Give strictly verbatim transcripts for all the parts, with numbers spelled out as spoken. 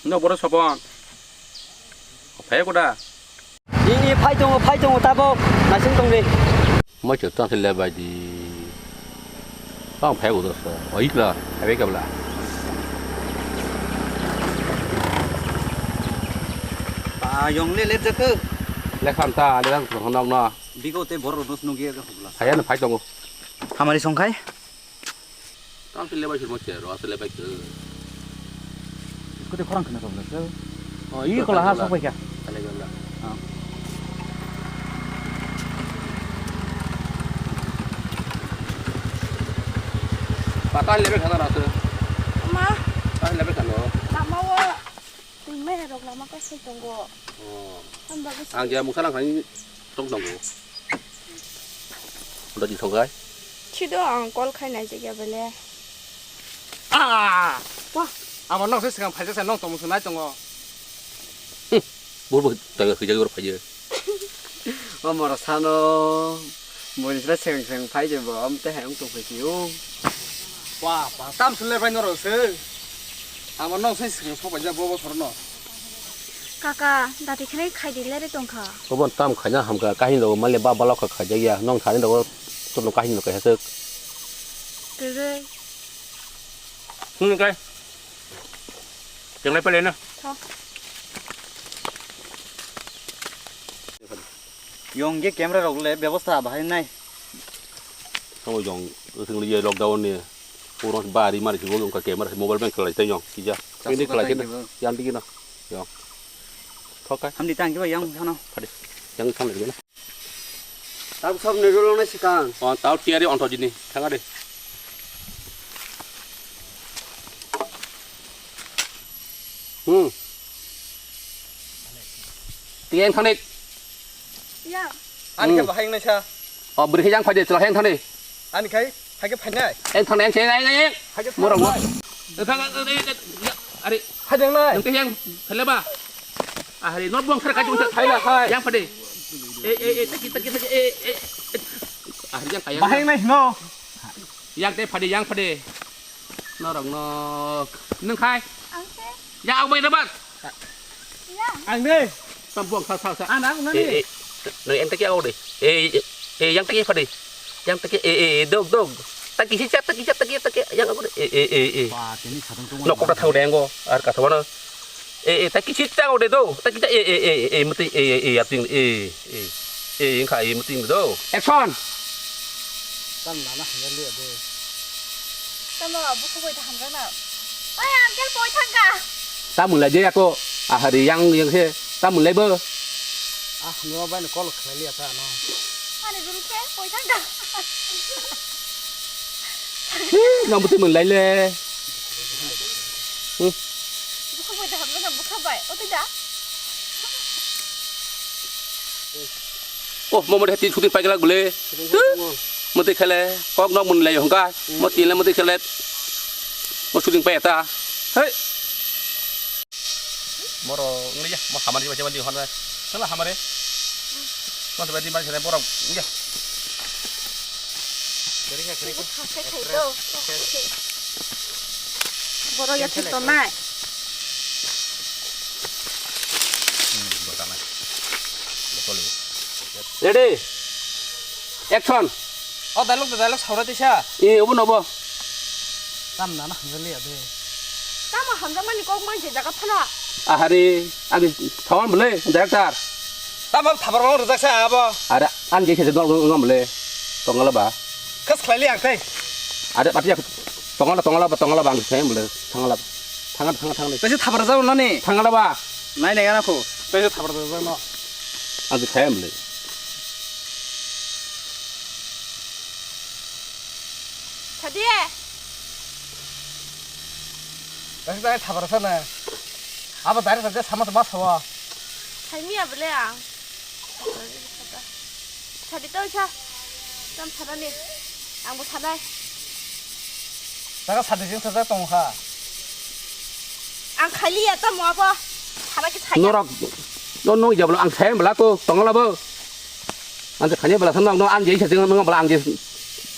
No boro Sopon. Phai ko da? I, i, phai tongo, phai tongo, tabok. Naising tong di. Mo chwng tang le bai di. Tang phai ko da so. O ikla, phai ka bla. Ba yong le le jak. Le kham ta, le kham nok no. Bigo te boro dos no ge ga hubla. Phai no phai tongo. Hamari song khai. Tang sile bai sirmo se ro, sile bai ke. Scooty khorang khna tong se. Oh, i kola ha sok bai kha. Sile bai la. Ah. Pata lebe khana ra se. Ma. Pata lebe khana. Lama wo. Twi mai rok lama kasai tongo. Oh. Ang ja mungsa lang khani tong tongo. Dodi thongkai. Chido ang call khai nai jagya bele. Ah! Wah, amo nong se sikang phaisa sa nong tong musu nai tongo. Bor bo taga khija gor phaiya. O moro sano, boni sila seng seng phai je bo, am te hai ong tong phai o. Wah, pa, tam sule phai noro se. Amo nong se seng sok phai ja bo bo soro no. Kaka, dati khne khai di lere tong kha. Obo tam khaina hamka kahini rogo mali ba balok kha khaijak ya. Nong thani rogo chwpno kahini rok kaisa swk. Kwrwi. Hwnwi kai. Tenglai pele na. Tho. Yong ge camera rok le bebosta bahai nai. Tamo yong, lockdown ni. Puro bari mari sibo wngkha camera mobile bai khlai tei yong kija. Chasma ini khlai tei khe na. Yang digi na. Yong. Thokai. Hamdi tang kiba yang thano. Phadi. Yang thang digi na. Tab sob ni rolo na sikang. Oh, tau tiari onto jini. Thanga de. Hmm. Tiang thanik. Ya. Ani khe bahai wngnai sa. Oh, bwrwi khe yang phai de, chwla yang thani. Ani khai, hai khe phainai. Yang thani, yang thani, yang, yang, yang. Hai khe morok mo. Phainai. Thang, thang, thang, thang, ya, ari. Hai de wngnai. Nang khe yang phai le ba. Ah, hari, no buang sar ka jung sar. Hai la, hai. Yang phade. Eh, eh, eh, taki, taki, taki, eh, eh, eh. Ah, hari yang kaya. Bahai wngnai, no. Yang te phade, yang phade. Norok nok. Nang khai. Ang khe. Ya, ang bai na ba. Ya. Ang de. Tam buang sa, sa, sa. Ang, ang, nani? Eh, eh, no, yang taki ako de. Eh, eh, eh, yang taki apa de? Yang taki, eh, eh, eh, dog, dog. Taki si chat, taki chat, taki, taki, yang ako de. Eh, eh, eh, eh. Wah, ini sadang tuh. No, kok tahu de, anggo. Ar kata mana? Eh, eh, taki si chat ako de, do. Taki chat, eh, eh, eh, eh, mesti, eh, eh, eh, yaping, eh, eh, eh, yang kaya mesti, do. Action. Tam nana hanya lihat deh. Tamo buku bai ta hamjak na. Oi, uncle, poi thangka. Tamung lai je ako. Ahari yang yang he. Tamung lai bo. Ah, no bai no call khlai liya ta no. Ani guru khe poi thangka. Hi, nang buti mung lai le. Hmm. Buku bai ta hamjak na buku bai. O tida. Oh, mo mode tin shooting pai gelak bole. Shooting pai tongo. Mode khele, kok nok mun lai hongka. Hmm. Mo tin le mode khele. Mo shooting pai ta. Hei. Moro, ngi ya, mo hamari baca baca hon. Sala hamari. Mo baca baca hon, boro, ngi ya. Kari kha, kari kha. Khai khai to. Boro ya thik tonai. Hmm, boro tonai. Boro tonai. Ready? Action. O dialogue, dialogue saura tisa. E, obo nobo. Tam nana hamjali abe. Tamo hamjamani kok manse jaga phana. Ahari, agi thawan bole, director. Tamo thabar rong rejak sa abo. Are, an je se dol ngam bole. Tongala ba. Kas khlai li ang tai. Are, pati jak. Tongala, tongala ba, tongala ba, ang se bole. Thangala. Thanga, thanga, thanga. Tese thabar jao nani. Thangala ba. Nai nai ana ko. Tese thabar jao no. Ang se bole. Thadi. Tese thabar sana. Abo dari saja sama sama sawa. Thaimi abole ang. Sadi to sa. Tam sanani. Ang bo sanai. Taka sadi jeng sajak tong kha. Ang khali ya tamo abo. Sana ki saya. Norok. No no jablo ang saya bela ko tongla bo. Ang khani bela sanang no ang jeng sajak no bela ang jeng.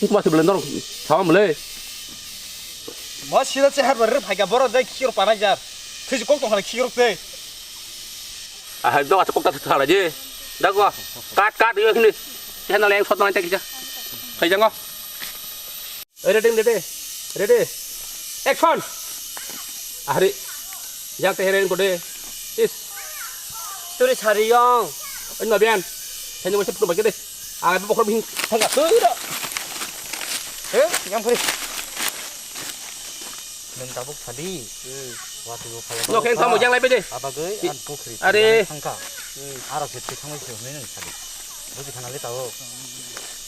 Kuma se bela norok. Sama bela. Mo sira chehar bar phai ka boro jai khir panai jar. Thiji kok tong hara khirok tei. Ah, do asa kok ta thala je. Dago. Kat, kat, yo sini. Channel yang shot nang cakija. Kaijango. Ready, ready. Ready. Action. Ahri. Yang teh ready kode. Is. Turi sari yong. Ini mabian. Saya nyamai sepuluh bagi deh. Ah, bokor bing. Tangga. Tuh, tuh. Eh, yang puri. Nung tabuk sadi. Hmm. Watwi bo phai. No, khe tamo jang lai bede. Abagwi an pukhri. Are. Thangka. Hmm. Aro khe thangwi se hwnwi nung sadi. Buji khana le tao.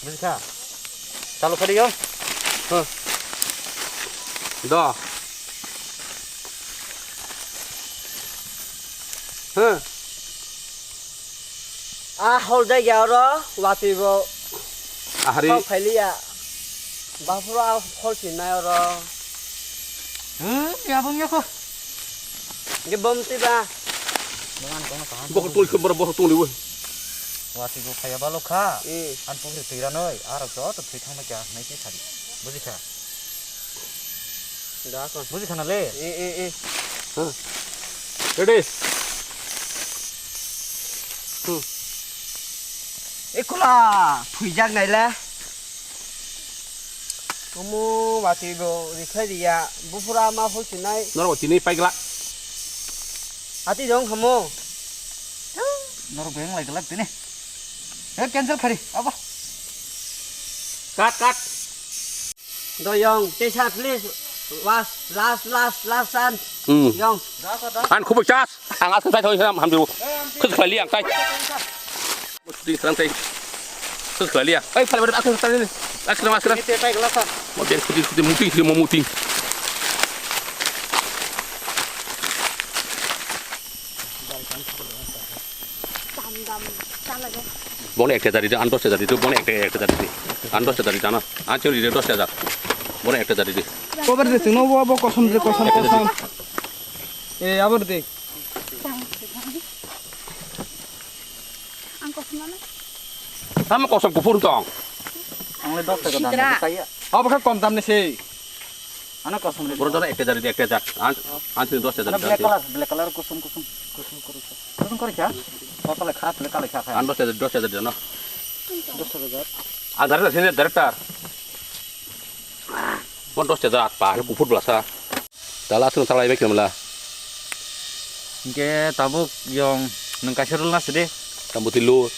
Buji kha. Chalo khadi yo. Huh. Do. Huh. A hol jagya oro watwi bo. Ahari. Kok phailiya. Baphuru a hol sinai oro. Huh, ya bung ya ko. Ge bom ti ba. Bokor tol khum bor bor tol liwe. Watwi bo phaiya balo kha. Hmm. An pukhri twi ranoi, aro joto thwi thangma kya nai ki sadi. Buji kha. Da kon. Buji khana le. E, e, e. Huh. Ready. Hmm. Ekula, phuijak naile. Omo watwi bo rikhlai riya, buphura ma hol sinai. Norok tini paigla. Ati dong hamo. Norok beng lai glak tini. Eh, cancel khari, abo. Cut, cut. Do yong, tesa please. Last, last, last, last chance. Hmm. Yong. An khubui chas. Ang aswk sai thoi ham hamdu. Khus khali ang tai. Khus khali ang tai. Khus khali ang. Ai, phale phale aswk sai ni. Aswk aswk. Ini tetai gelas ah. Mau dia khudi khudi muting khudi mau muting. Boni ek hajar di, an dos hajar di, boni ek, ek hajar di. An dos hajar di dana. An cheng di dos hajar. Boni ek hajar di. Kobar de tino bo bo kosom de kosom kosom. E abor de. Ang kosom mana? Tamo kosom kuphur tong. Ang le dos taka dam. Sitra. Abo kha kom dam ni se. Ano kosom le. Boro jona ek hajar di, ek hajar. An, an sini dos hajar. Black color, black color kosom kosom. Kosom kosom. Kosom kore kya? Kosom le kharap le kale kya kha. An dos hajar, dos hajar di ano. Dos hajar. An director sini director. Mon dos hajar at pa, kuphur blasa. Tala aswk tala ibai khemla. Hingke tabuk yong nwng kaisa rule na sidi. Tambuti lo.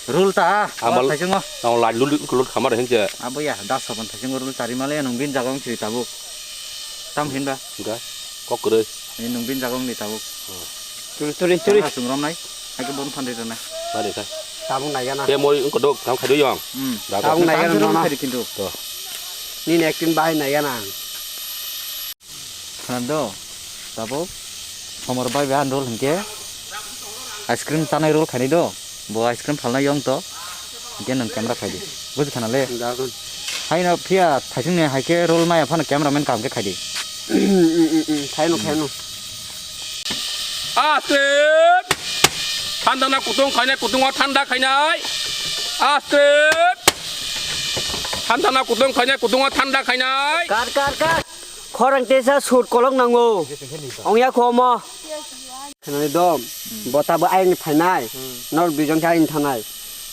Rule ta, amal thaisingo. Nang laj lul lul khamar hinje. Abo ya, das saban thaisingo rule tari male nung bin jaga wng siri tabuk. Tam hinba. Ga. Kok kwrwi. Ni nung bin jaga wng ni tabuk. Turi turi turi. Sung rom nai. Hai ke bon phan de na. Bari ka. Tabuk nai gana. Te moi ko dok tam khadu yong. Hmm. Tabuk nai gana. Tam no na. Khari kintu. To. Ni ne ektin bai nai gana. Khana do, tabuk somor bai bai an rol hinkhe ice cream chanai rol khainai do, bo ice cream phalnai yong to, hinkhe nwng camera khaidi, buji khana le. Jagon. Haino phiya thaising ni haikhe rol maya phano camera man kaham khe khaidi. Khaino, khaino. Aste! Thanda na kutung khainai, kutungo thanda khainai. Aste! Thanda na kutung khainai, kutungo thanda khainai. Kar, kar, kar. Khorang tesa sut kolok nango. Ongya khomo. Khanani dom. Bota bo ayang ni phainai. Nor bijon khe ayang thanai.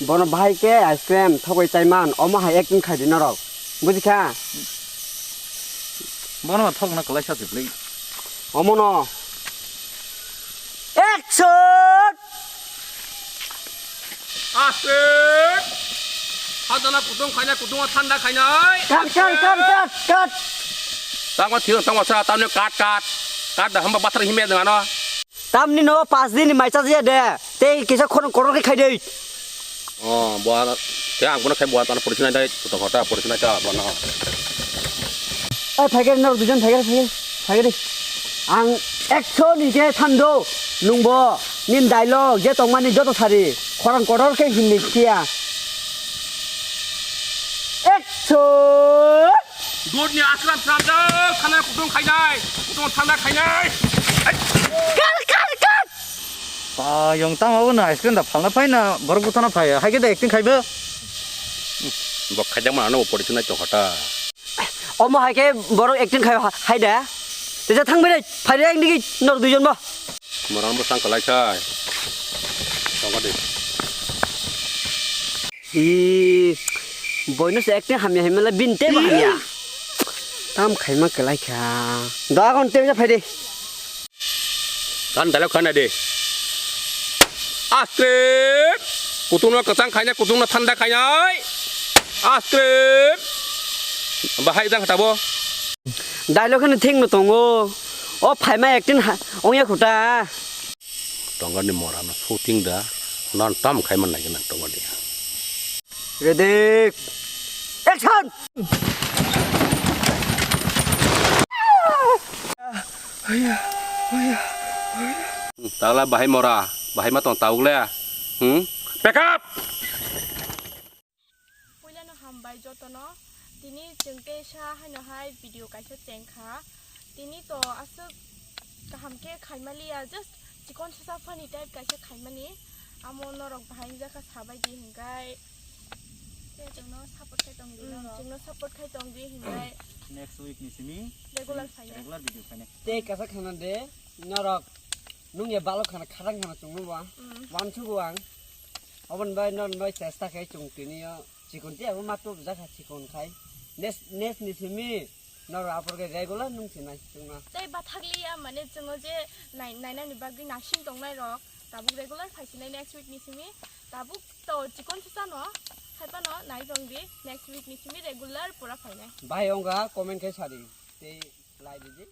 Bono bahai khe ice cream thogwi chaiman. Omo hai acting khaidi norok. Buji kha? Bono thok na kwlai sa sibli. Omo no. Action! Aste! Thanda na kutung khainai, kutungo thanda khainai. Cut, cut, cut, cut, cut. Tangma thirung tangma sa, tamni cut, cut. Cut da hamba bathar himya dengano. Tamni no pas din ni mai chajiya de. Tei kisa khorang koror khe khaidei. Oh, buana, te ang bono khai buana tana porisinai dai, to hota porisinai ta buana. Eh, phaikhe norok duijon phaikhe, phaikhe, phaikhe de. Ang ekso ni khe thando, nungbo, nin dialogue, je tongmani joto sari, khorang kotor khe himni phiya. Ekso! Dudni asram sram jao, khana kutung khainai, kutung thanda khainai. Kar, kar, kar! Ayong tamo bo na ice cream da phalna phai na borok buthana phai, hai khe da acting khaibo. Bo khaijak ma ano bo porisinai to hota. Omo hai khe borok acting khai, hai da. Teja thang bai, phai reng digi, nor duijon bo. Moran bo sang kalai khai. Tongka de. I, boino se ekte hamya hamya la bin te ba hamya. Tam khaima kalai kha. Da gon te ja phai de. Kan dalok khana de. Askrim. Kutung no kwchang khainai, kutung no thanda khainai. Askrim. Bahai jang tabo. Dailok kheno thengno tongo. O phaima acting ha, ongya khuta. Tongani morano shooting da, non tam khai man nai gana tongani. Ready, action! Tagla bahai mora, bahai ma tong taugle. Hmm? Pack up! Puilano hambai jotono. Tini chwng teisa haino hai video kaisa chengkha. Tini to aswk kaham khe khaimaliya, just chikon susa funny type kaisa khaimani. Amo norok bahai wngjakha sabaidi hinkhai. Tei chwngno support khai tongdi, mm, norok. Chwngno support khai tongdi hinkhai. Next week ni simi regular phainai. Regular video phainai. Tei kaisa khana de norok nung ya balok khana kharang khana chwngno ba. Mm. Wansugo ang. Oboni bai non bai chesta khai chwng tini o chikon tei abo ma tup jakha chikon khai. Next, next ni simi norok apor khe regular nung sinai chwngno. Tei bathakliya mane chwngno je nai-, nainani bagwi nasing tongnai rok tabuk regular phaisinai next week ni simi. Tabuk to chikon susa no hai phano nai tongdi, next week ni simi regular pura phainai. Bahai wngkha comment khai sadi tei lai didi.